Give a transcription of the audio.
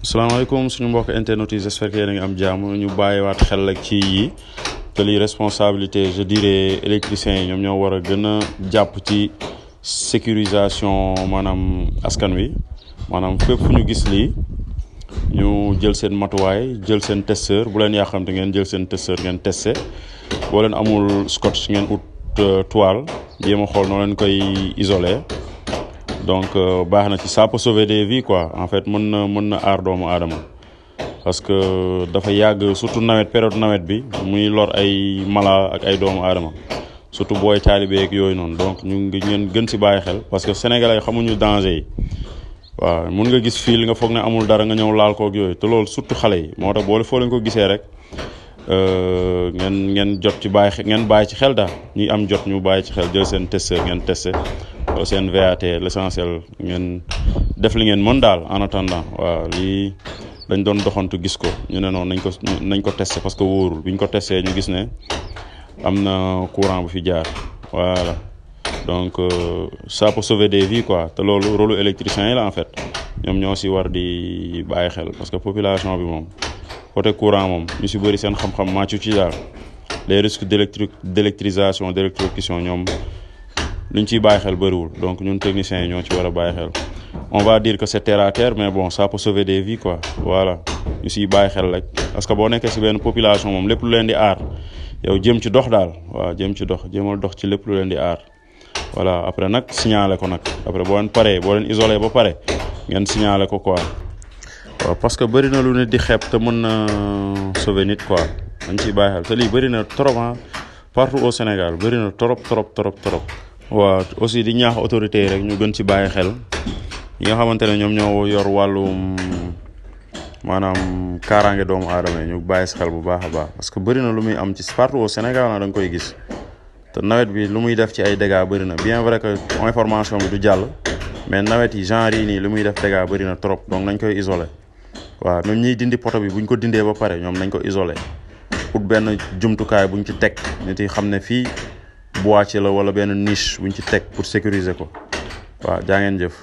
salaamaaleykum suñu mbokk internet yi j'espère que yéen a ngi am jàmm ñu bàyyiwaat xel rek ci yi te li responsabilité je dirais électriciens yi ñoom ñoo war a gën a jàpp ci sécurisation maanaam askan wi maanaam fépp fu ñu gis lii ñu jël seen matuwaay jël seen testeur bu leen yàqamte ngeen jël seen testeur ngeen testé boo leen amul scotch ngeen ut toile jéem a xool noo leen koy isolé. Donc baax na ci ça peut sauver des vies quoi en fait mën na aar doomu aadama parce que dafa yàgg surtout nawet période nawet bi muy lor ay mala ak ay doomu aadama surtout booy taalibe ak yooyu noonu donc ñu ngi ngeen gën si bàyyi xel parce que sénégalais yi xamuñu danger yi waaw mun nga gis fii nga foog ne amul dara nga ñëw laal koog yooyu te loolu surtout xale yi moo tax boole foo leen ko gisee rek ngeen jot ci ngeen bàyyi ci xel daal ñi am jot ñu bàyyi ci xel jël seen testeur ngeen testé wala seen VAT l'essentiel ngeen def li ngeen mën daal en attendant waaw lii dañ doon doxantu gis ko ñu ne noonu nañ ko testé parce que wóorul bi ñu ko testé ñu gis ne am na courant bu fi jaar voilà donc ça peut sauver des vies quoi te loolu rôle électricien yi la en fait ñoom ñoo si war di bàyyi xel parce que population bi moom côté courant moom ñu si bëri seen xam-xam màccu ci daal les risques d'électrisation d'électrocution ñoom luñ ciy bàyyi xel bëriwul donc ñun techniciens yi ñoo ci war a bàyyi xel on va dire que c'est terre à terre mais bon ça peut sauver des vies quoi voilà ñu siy bàyyi xel rek parce que boo nekkee si benn population moom lépp lu leen di aar yow jëm ci dox daal waaw jéemal dox ci lépp lu leen di aar voilà après nag signaler ko nag après boo leen isolé ba pare ngeen signaler ko quoi waaw parce que bëri na lu nit di xeeb te mën na sauver nit quoi dañ ciy bàyyi xel te lii bëri na trop partout au Sénégal bëri na trop. waaw aussi di ñaax autorités yi rek ñu gën ci bàyyi xel yi nga xamante ne ñoom ñoo yor wàllum maanaam kaaraange doomu aadama yi ñu bàyyi si xel bu baax a baax parce que bëri na lu muy am ci partout au Sénégal da nga koy gis te nawet bi lu muy def ci ay dégâts bëri na bien vrai que information bi du jàll mais nawet yi genre yi nii lu muy def dégâts bëri na trop donc nañ koy isolé waaw même ñiy dindi poto bi buñ ko dindee ba pare ñoom nañ ko isolé ut benn jumtukaay buñ ci teg nit yi xam ne fii boîtier la wala benn niche buñ ci teg pour sécuriser ko waaw jaa ngeen jëf